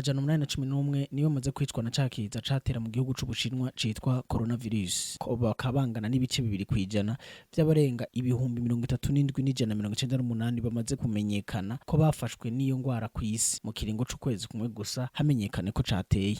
811 nibo bamaze kwicwa na ca kiza catera mu gihugu c'Ubushinwa citwa coronavirus, ko bakaba bangana n'ibice 2% vy'abarenga 37,198 bamaze kumenyekana ko bafashwe n'iyo ngwara kw'isi mu kiringo c'ukwezi kumwe gusa hamenyekane ko cateye.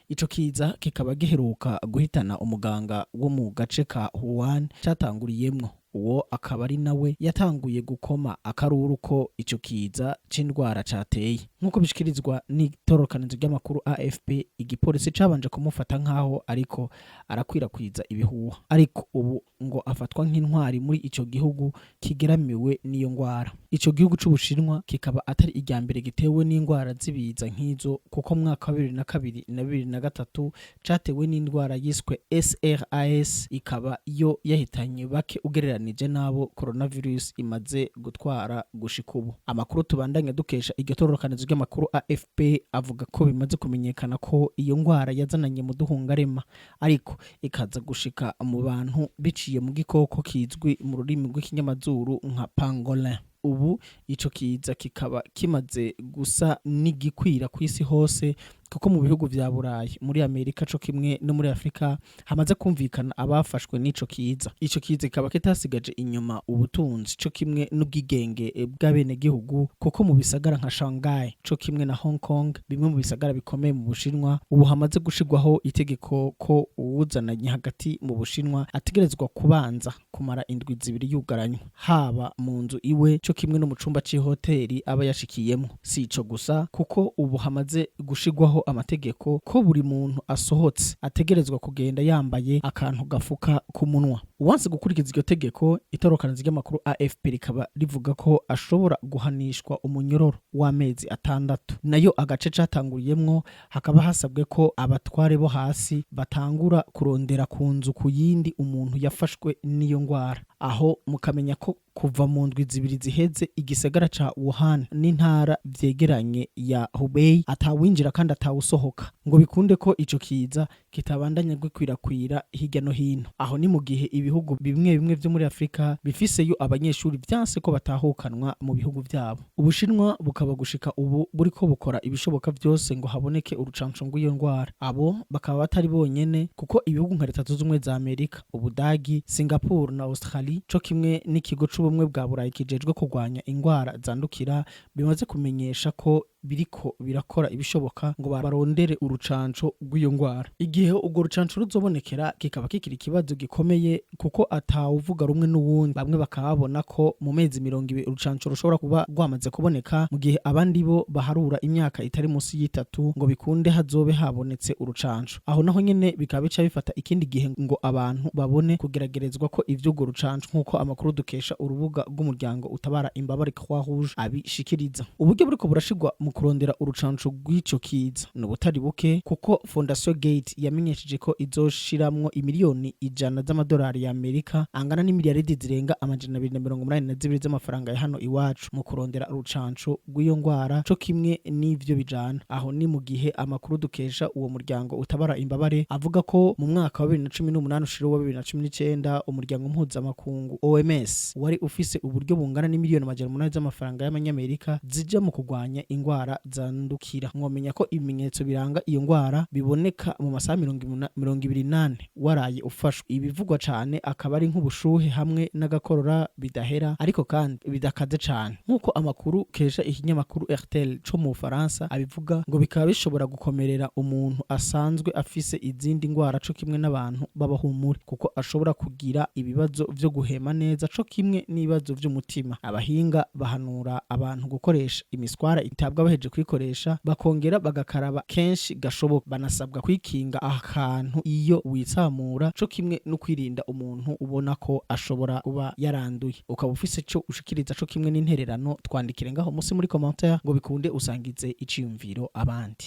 Ico kiza kikaba giheruka guhitana umuganga wo mu gace ka Wuhan catanguriyemwo, uwo akaba ari nawe yatanguye gukoma akaruru ko ico kiza c'indwara cateye. Nk'uko bishikirizwa n'itororokanizo ry'amakuru AFP, igipolisi cabanje kumufata nk'aho ariko arakwirakwiza ibihuha, ariko ubu ngo afatwa nk'intwari muri ico gihugu kigeramiwe n'iyo ngwara. Ico gihugu c'Ubushinwa kikaba atari irya mbere gitewe n'indwara z'ibiza nk'izo, kuko mu mwaka wa 2002 na 2003 catewe n'indwara yiswe SRAS, ikaba yo yahitanye bake ugereranije n'abo coronavirus imaze gutwara gushika ubu. Amakuru tubandanya dukesha iryo tororokanizo ry'amakuru AFP avuga ko bimaze kumenyekana ko iyo ngwara yazananye mu duhungarema, ariko ikaza gushika mu bantu biciye mu gikoko kizwi mu rurimi rw'ikinyamazuru nka pangolin. Ubu ico kiza kikaba kimaze gusa n'igikwira kw'isi hose, kuko mu bihugu vya Burayi, muri Amerika co kimwe no muri Afrika hamaze kumvikana abafashwe n'ico kiza. Ico kiza kikaba kitasigaje inyuma ubutunzi co kimwe n'ubwigenge bw'abenegihugu, kuko mu bisagara nka Shanghai co kimwe na Hong Kong, bimwe mu bisagara bikomeye mu Bushinwa, ubu hamaze gushirwaho itegeko ko uwuzananye hagati mu Bushinwa ategerezwa kubanza kumara indwi 2 yugaranywe, haba mu nzu iwe co kimwe no mu cumba c'ihoteli aba yashikiyemwo. Si ico gusa, kuko ubu hamaze gushirwaho amategeko ko buri muntu asohotse ategerezwa kugenda yambaye akantu gafuka ku munwa. Uwanse gukurikiza iryo tegeko, itororokanizo ry'amakuru AFP rikaba rivuga ko ashobora guhanishwa umunyororo w'amezi 6. Nayo agace catanguriyemwo hakaba hasabwe ko abatware bo hasi batangura kurondera ku nzu ku yindi umuntu yafashwe n'iyo ngwara. Aho mukamenya ko kuva mu ndwi 2 ziheze igisagara ca Wuhan n'intara vyegeranye ya Hubei atawinjira kandi atawusohoka, ngo bikunde ko ico kiza kitabandanya gikwirakwira hirya no hino. Aho ni mu gihe ibihugu bimwe bimwe vyo muri Afrika bifiseyo abanyeshuri vyanse ko batahukanwa mu bihugu vyabo. Ubushinwa bukaba gushika ubu buriko bukora ibishoboka vyose ngo haboneke urucanco rw'iyo ngwara. Abo bakaba batari bonyene, kuko ibihugu nka Leta Zunze Ubumwe za Amerika, Ubudagi, Singapore na Australie co kimwe n'ikigo c'Ubumwe bwa Burayi kijejwe kurwanya ingwara zandukira bimaze kumenyesha ko biriko birakora ibishoboka ngo barondere urucanco rw'iyo ngwara. Igihe urwo rucanco ruzobonekera kikaba kikiri ikibazo gikomeye, kuko atawuvuga rumwe n'uwundi. Bamwe bakaba babona ko mu mezi 20 urucanco rushobora kuba rwamaze kuboneka, mu gihe abandi bo baharura imyaka itari munsi y'itatu ngo bikunde hazobe habonetse urucanco. Aho naho nyene bikaba bica bifata ikindi gihe ngo abantu babone kugeragerezwa ko ivy'urwo rucanco, nk'uko amakuru dukesha urubuga rw'umuryango utabara imbabare Croix Rouge abishikiriza. Uburyo buriko burashirwa mu kurondera urucanco rw'ico kiza ni ubutari buke, kuko Fondation Gates yamenyesheje ko izoshiramwo imiliyoni 100 z'amadolari ya Amerika, angana n'imiliyaridi zirenga 282 z'amafaranga ya hano iwacu, mu kurondera urucanco rw'iyo ngwara co kimwe n'ivyo bijana. Aho ni mu gihe amakuru dukesha uwo muryango utabara imbabare avuga ko mu mwaka wa 2018 ushira wa 2019 umuryango mpuzamakungu OMS wari ufise uburyo bungana n'imiliyoni 800 z'amafaranga y'amanyamerika zija mu kurwanya ingwara zandukira. Mwomenya ko ibimenyetso biranga iyo ngwara biboneka mu masaha 24 waraye ufashwe. Ibivugwa cane akaba ari nk'ubushuhe hamwe n'agakorora bidahera, ariko kandi bidakaze cane, nk'uko amakuru kesha ikinyamakuru RTL co mu Bufaransa abivuga. Ngo bikaba bishobora gukomerera umuntu asanzwe afise izindi ngwara co kimwe n'abantu b'abahumure, kuko ashobora kugira ibibazo vyo guhema neza co kimwe n'ibibazo vy'umutima. Abahinga bahanura abantu gukoresha imiswara itabwa baheje kuyikoresha, bakongera bagakaraba kenshi gashoboka. Banasabwa kwikinga akantu iyo witsamura, co kimwe no kwirinda umuntu ubona ko ashobora kuba yaranduye. Ukaba ufise ico ushikiriza co kimwe n'intererano, twandikire ngaho musi muri commentaire ngo bikunde usangize iciyumviro abandi.